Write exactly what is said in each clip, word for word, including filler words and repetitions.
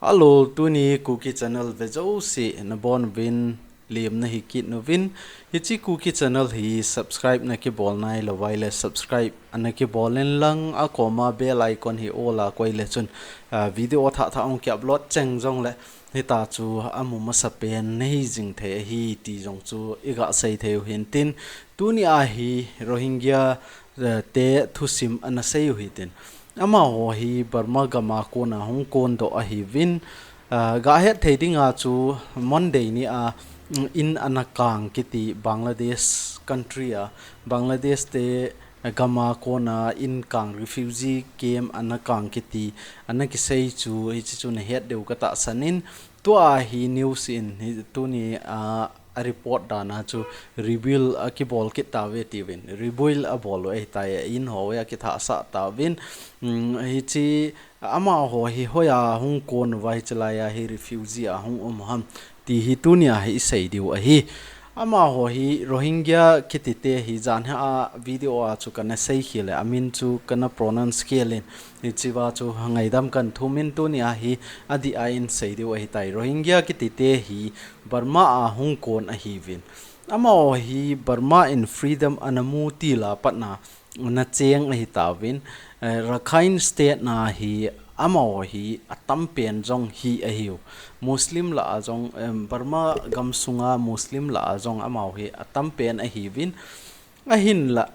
Hello, tuni Kuki Channel ve jouse nabonuvin lemna hi kit uvin. Hiche Kuki Channel hi subscribe nakibol nailou uva ahile subscribe ana kibol inlang, akoma bell icon hi all a koi le chun, ah, video athah thah hung ki upload cheng jongle hitachu amu masapen nahi jing thei ahi ti jong chu iga sei thei u hintin. Tuni a hi Rohingya, eh, te thusim ana sei u hitin. Amaho hi Burma gam a kona hung kondoh ahiuvin, ah, gahet thei dinga chu Monday ni a, mm, in ana kang kiti Bangladesh country a, Bangladesh te gam a kona in kang refugee camp ana kang kiti ana kisei chu hiche chu nahet diu katahsan in, tua hi news in hi tuni a, a report dan a chu rebuild akibol kit tauve tiuvin, rebuild abol u ahitai, a in ho a kithahsah tauvin, mm, hiche amaho hi hoiya hung kon uva hiche laiya hi refugee a hung um u ham ti hi tuni a hi isei diu ahi. Amaho hi Rohingya kiti te hi jan hi a video a chu kana sei khel le amin chu kana pronounce khel in, hiche va chu ngaidam kahin thum in tuni a hi adih a isei diu ahitai. Rohingya kiti te hi Burma a hung kon ahiuvin. Amaho hi Burma in freedom ana mu til a pat na ana cheng ahitauvin, eh, Rakhine State na hi amaho hi atam pen jong hi ahiu. Muslim lah a jong, em, Burma gam sunga Muslim lah a jong amaho hi atam pen ahiuvin. Ahinla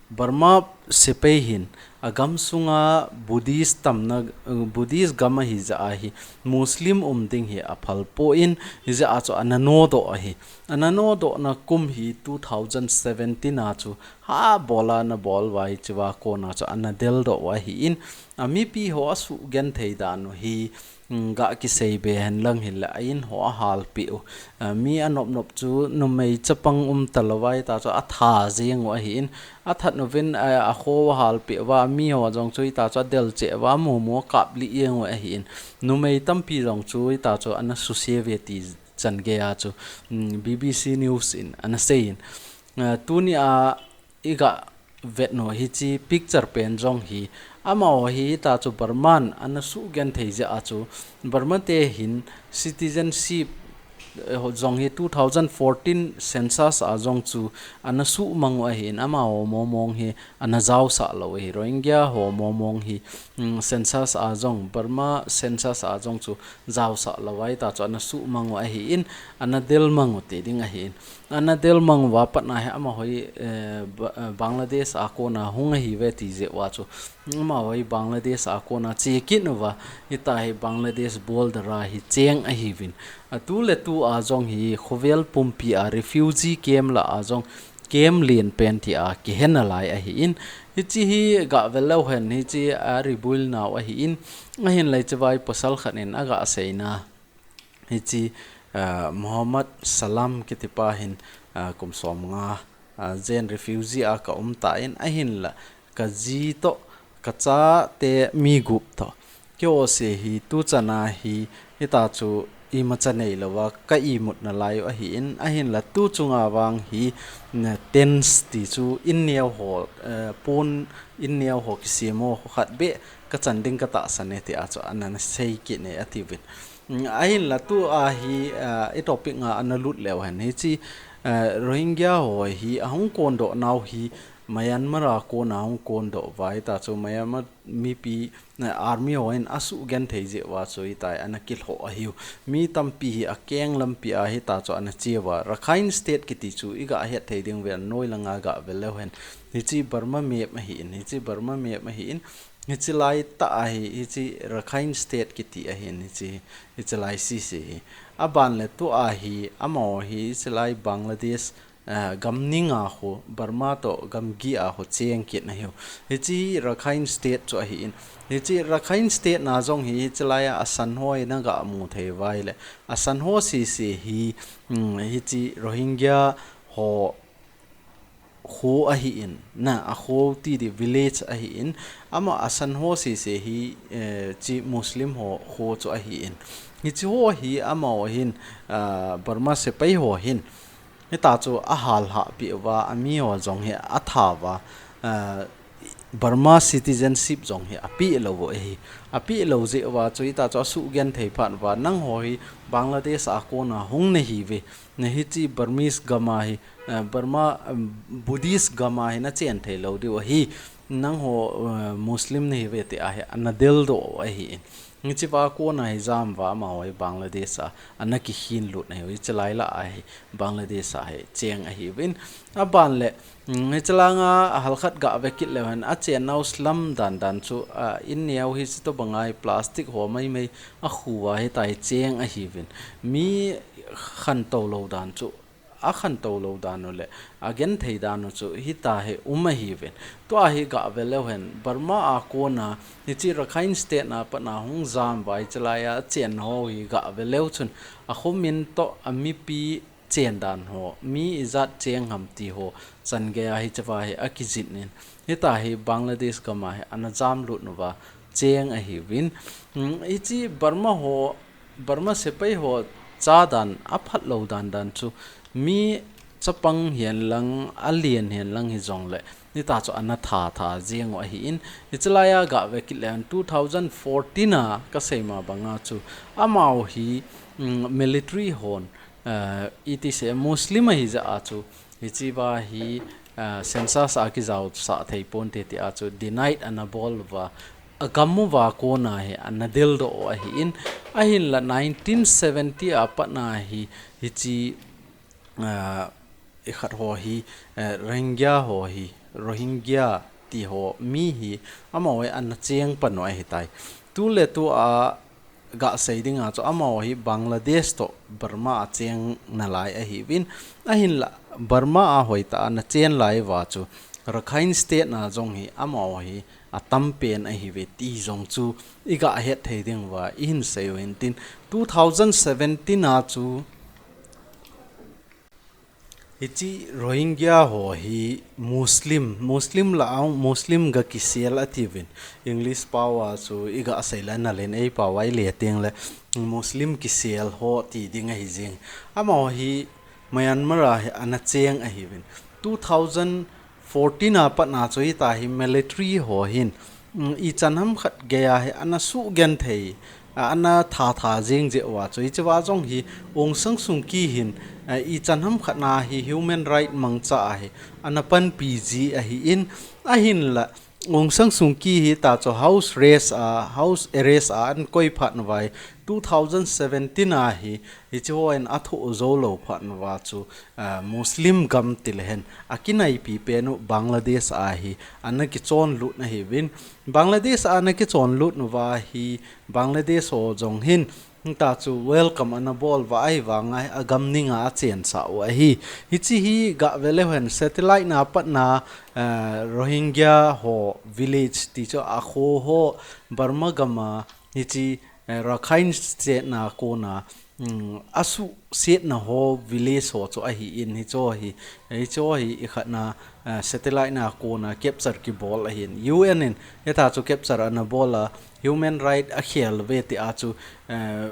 Burma sepai hin agam sunga Buddhist tamna, eh, Buddhist gam ahi jeh a hi Muslim um ding hi aphal poi, hijeh a chu ana nodoh ahi. Ana nodohna kum hi two thousand seventeen a chu ha bol a ana bol uva hiche va kona chu ana deldoh u ahin, amipi ho asugenthei dan u hi, mm, ga kisei be henlang hinle a in ho ahalpeh u. Ah, mi anop nop chu numei chapang um talou uva hitachu atha jeng u ahin, athat uvin, ah, akho ahalpeh uva, mi ho jong chu hitachu adel cheh uva, amu mu akap lih jeng u ahin, numei tampi jong chu hitachu ana suse uve ti chan gei a chu, mm, B B C News in ana sei in, ah, tuni a iga vet u hiche picture pen jong hi, amaho hi hitachu Burma in ana sugenthei jeh a chu, Burma te hin citizenship, eh, jong hi two thousand fourteen census a jong chu ana suhmang u ahin, amaho mong mong hi ana jaosah lou ahi. Rohingya ho mong mong hi, mm, census a jong, Burma census a jong chu jaosah lou a hitachu ana suhmang u ahin, ana delmang u ti ding ahin. Ana delmang uva pat na hi amaho hi, eh, Ba-, eh, Bangladesh a kona hung ahiuve ti jeh uva chu, amaho hi Bangladesh a kona che kit uva, hita hi Bangladesh border a hi cheng ahiuvin. Atu le tu a jong hi khovel pumpi a refugee camp lah a jong camp len pen ti a kihe nalai ahin, hiche hi ga vel leu hen, hiche a rebuild nau ahin, ahinla hiche vai pasal khat in aga seina. Hiche, ah, Mohammad Salam kiti pa hin, ah, kum som nga, ah, jen refugee a ka um tan, ahinla ka ji toh, ka chate mi gup toh, keiho se hi tu chan a hi, hitachu imacha neilou a ka imut nalai u ahin, ahinla tu chunga vang hi, na, tents ti chu in neo ho, eh, pon in neo ho kisem ho khat beh ka chan ding ka tahsan e ti a chu ana sei kit e atiuvin. Mm, ahinla tu a hi, ah, i topic nga ana lut leu hen. Hiche, ah, Rohingya ho hi ahung kondoh nau hi Myanmar a kona hung kondoh uva hitachu Myanmar mipi, ah, army ho hin asugenthei jeh uva chu hitia ana kilhoh ahiu. Mi tampi hi akeng lampi a hitachu ana che uva. Rakhine State kiti chu iga hetthei diu ve, anoi langa ga vel leu hen. Hiche Burma map ahin, hiche Burma map ahin. Hiche lai tah a hi, hiche Rakhine State kiti ahin, hiche, hiche lai sese hi. Aban le tu a hi, amaho hi, hiche lai Bangladesh, ah, gam ni nga khu, Burma toh gam gi a khu cheng kit ahiu. Hiche Rakhine State chu ahin. Hiche Rakhine State na jong hi, hiche lai a asan ho hi naga mu thei uva ahile. Asan ho sese hi, mm, hiche Rohingya ho kho ahin, na, akho ti di village ahin, ama asan ho sese hi, eh, hiche Muslim ho kho chu ahin. Hiche ho hi amaho hin, ah, Burma sepai ho hin, hitachu ahal hahpeh uva, ami ho jong hi atha uva, ah, Burma citizenship jong hi apeh lou u ahi. Apeh lou jeh uva chu hita chu asugenthei phat uva, nangho hi Bangladesh a kona hung nahiuve, nahiche Burmese gam a hi, eh, Burma, um, Buddhist gam a hi nachen thei lou diu ahi, nangho, eh, Muslim nahiuve tia hi ana deldoh u ahin. Hichea kona hi jam uva amaho hi Bangladesh a ana kikhin lut ahiuve, hiche lai lah a hi Bangladesh a hi cheng ahiuvin. Aban le, mm, hiche langa ahal khat gah ve kit leu hen, achennau slum dan dan chu, a, in neo hi chutobang a hi plastic ho maimai akhu uva hitia hi cheng ahiuvin. Mi khantou lou dan chu, akhantou lou dan u le agenthei dan u chu hitia hi um ahiuvin. Tua hi gah ve leu hen, Burma a kona hiche Rakhine State a pat a hung jam uva hiche lai a achen ho hi gah ve leu chun, akhomin toh, amipi chen dan ho, mi ijat cheng ham ti ho, chan gei a hichea hi akijih in, hitia hi Bangladesh gam a hi ana jam lut uva cheng ahiuvin. Hmm, hiche Burma ho, Burma sepai ho cha dan aphat lou dan dan chu, mi chapang hihen lang, alen hihen lang hijongle, hitia chu ana tha tha jeng u ahin, hiche lai a gah ve kit leu hen two thousand fourteen a kasei ma banga chu, amaho hi, mm, military hon, eh, iti sei, Muslim ahi jeh a chu, hichea hi, eh, census a kijaosah thei ponte tia chu denied ana bol uva, agam uva kona hi ana deldoh u ahin, ahinla nineteen seventy a pat a hi, hiche, eh, ikhat ho hi, eh, Rohingya ho hi, Rohingya ti ho mi hi, amaho hi ana cheng pan u ahitai. Tuletua gah sei dinga chu amaho hi Bangladesh toh Burma a cheng nalai ahiuvin, ahinla Burma a hoitah a ana chen lai uva chu Rakhine State a jong hi amaho hi atam pen ahiuve ti jong chu igah het thei ding uva ihin sei u hintin, two thousand seventeen a chu hiche Rohingya ho hi Muslim, Muslim lah a, Muslim gakisel atiuvin. English pao a chu igah sei le nalen, eipao a ile tengle Muslim kisel ho ti ding ahi jeng. Amaho hi Myanmar a hi ana cheng ahiuvin. Two thousand fourteen a pat a chu hitia hi military ho hin, mm, ichan ham khat gei a hi ana sugenthei, a, ana tha tha jeng jeh uva chu, hichea jong hi Aung San Suu Kyi hin, a, ichan ham khat a hi human right mangcha a hi ana panpi ji ahin, ahinla Aung San Suu Kyi hitia chu house arrest a, house arrest a ana koi phat uva hi two thousand seventeen a hi, hiche hon athoh jou lou phat uva chu, a, Muslim gam ti le hen, akinaipi pen u Bangladesh a hi ana kichon lut ahiuvin. Bangladesh a ana kichon lut uva hi Bangladesh ho jong hin, hitia chu welcome ana bol uva ahivanga hi agam ninga achensah u ahi. Hiche hi gah ve leu hen satellite a pat a, eh, Rohingya ho village ti chu akho ho Burma gam a hiche, eh, Rakhine State a kona, mm, asuhsetna ho village ho chu ahin hiche hi, hiche hi ikhat a, eh, satellite a kona capture kibol ahin. U N in hitia chu capture ana bol a, human right akhel uve tia chu, eh,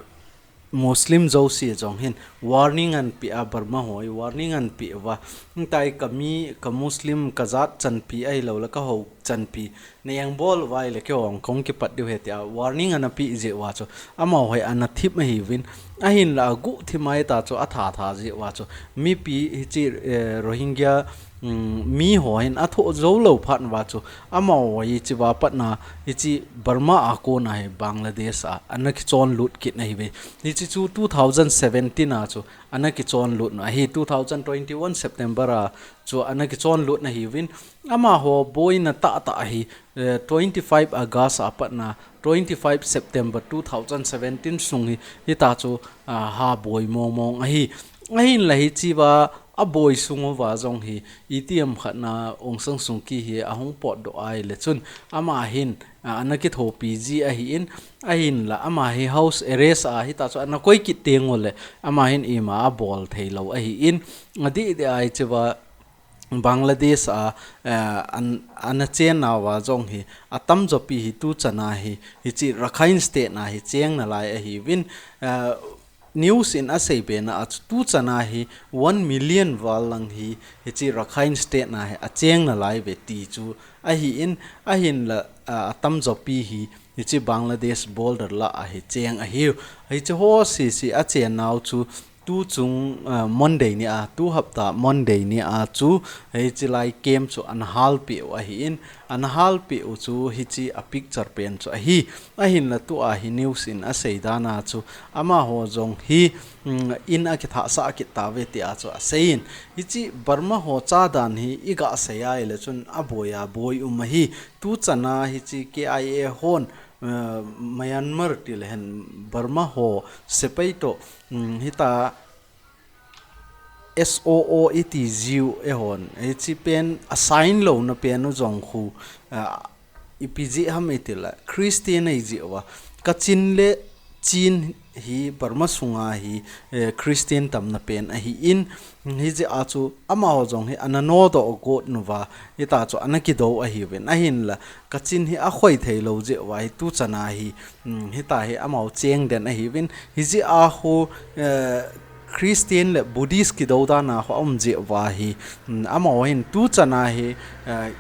Muslim jouse jong hin warning ana pe a, Burma ho hi warning ana pe uva. Hitia hi ka mi, ka Muslim, ka jat chanpi ahilou le ka hou chanpi na engbol uva ile keiho kahung kipat diu ahi tia warning ana pe jeh uva chu amaho hi ana thip ahiuvin. Ahinla aguhthim a hitia chu atha tha jeh uva chu mipi hiche, eh, Rohingya, mm, mi ho hin athoh jou lou phat uva chu amaho hichea pat a hiche Burma a kona hi Bangladesh a ana kichon lut kit ahiuve. Hiche chu two thousand seventeen a chu ana kichon lut u ahi, two thousand twenty-one September a chu ana kichon lut ahiuvin. Amaho boina tahtah hi, eh, twenty-five August a pat a twenty-five September two thousand seventeen sung hi, hitia chu, ah, ha boi mong mong ahi. Ahinla hichea aboi sung uva jong hi, itiham khat a Aung San Suu Kyi hi ahung potdoh a ile chun, ama hin, ah, ana kithopi ji ahin, ahinla ama hi house arrest a hitia chu ana koi kit teng ule, ama hin ima abol thei lou ahin, adeh deh a hichea Bangladesh a, eh, an, ana chennauva jong hi, atamjo pi hi tuchan a hi, hiche Rakhine State a hi cheng nalai ahiuvin, eh, news in asei bena a chu tuchana hi one million val lang hi, hiche Rakhine State na hi acheng nalai ve ti chu ahin, ahinla, a, atamjo pi hi, hiche Bangladesh border lah a hi cheng ahiu. Hiche ho sese achen nau chu tuchung, a, Monday ni a, tu hapta Monday ni a chu, hiche lai camp chu ana halpeh u ahin, ana halpeh u chu hiche a picture pen chu ahi. Ahinla tua hi news in asei dan a chu, amaho jong hi, um, in akithahsah kit tauve tia chu aseiyin. Hiche Burma ho cha dan hi iga sei a ile chun aboi a boi um ahi. Tuchana hiche K I A hon, uh, Myanmar ti le hen Burma ho sepai toh, um, hita S O O iti jiu eihon, hiche pen a sign louna pen u jong khu, ah, ipi jeh ham iti le, Christian ahi jeh uva. Kachin le Chin hi Burma sunga hi, eh, Christian tamna pen ahin, hijeh a chu amaho jong hi ana nodoh got uva, hita chu ana kidou ahiuvin. Ahinla, Kachin hi akhoi thei lou jeh uva hi tuchana hi, um, hita hi amaho cheng den ahiuvin. Hijeh a khu, eh, Christian le Buddhist kidou dan a khu aum jeh uva hi, um, amaho hin tuchana hi, eh,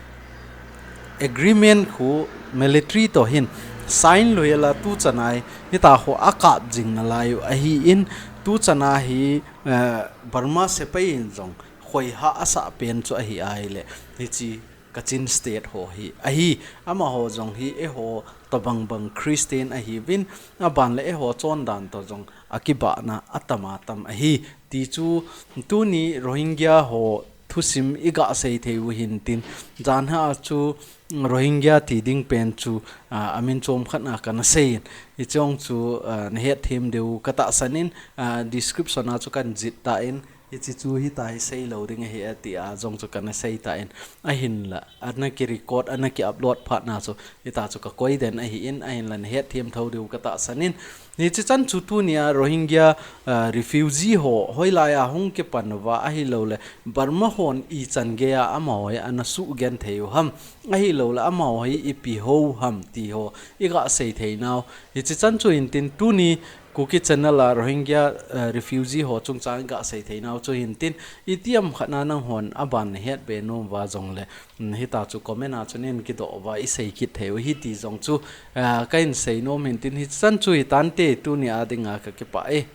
agreement khu military toh hin sign lou hela tuchana hi, hita khu akap jing nalai u ahin, tuchana hi, eh, Burma sepai in jong khoiha asah pen chu ahi a ile, hiche Kachin State ho hi ahi. Amaho jong hi eiho tobang bang Christian ahiuvin, aban le eiho chondan toh jong akibahna atam atam ahi. Ti chu tuni Rohingya ho thusim iga sei thei u hintin, jan hi a chu Rohingya ti ding pen chu, ah, amin chom khat na kana seiyin. Hiche jong chu, ah, nahet them diu katahsan in, ah, description a chu kana jih tan, hiche chu hita hi sei lou ding ahi tia jong chu kana sei tan. Ahinla, ana ki record, ana ki upload phat na chu, hita chu kakoi den ahin, ahinla nahet them thou diu katahsan in. Hiche chan chu tunia Rohingya, ah, refugee ho, hoilai a hung kipan uva ahilouleh, Burma hon ichan geiya amaho hi ana sugenthei u ham, ahilouleh amaho hi ipi hou ham ti ho, iga sei thei nau. Hiche chan chu hintin tuni Kuki Channel a Rohingya, eh, refugee ho chungchang iga sei thei nau chu hintin, itiham khat na nanghon aban nahet be nom uva jongle, mm, hita chu comment a chun in kidoh uva isei kit thei u hiti jong chu, eh, kahin sei nom hintin hiche chan chu hitante tunia dinga kakipah e.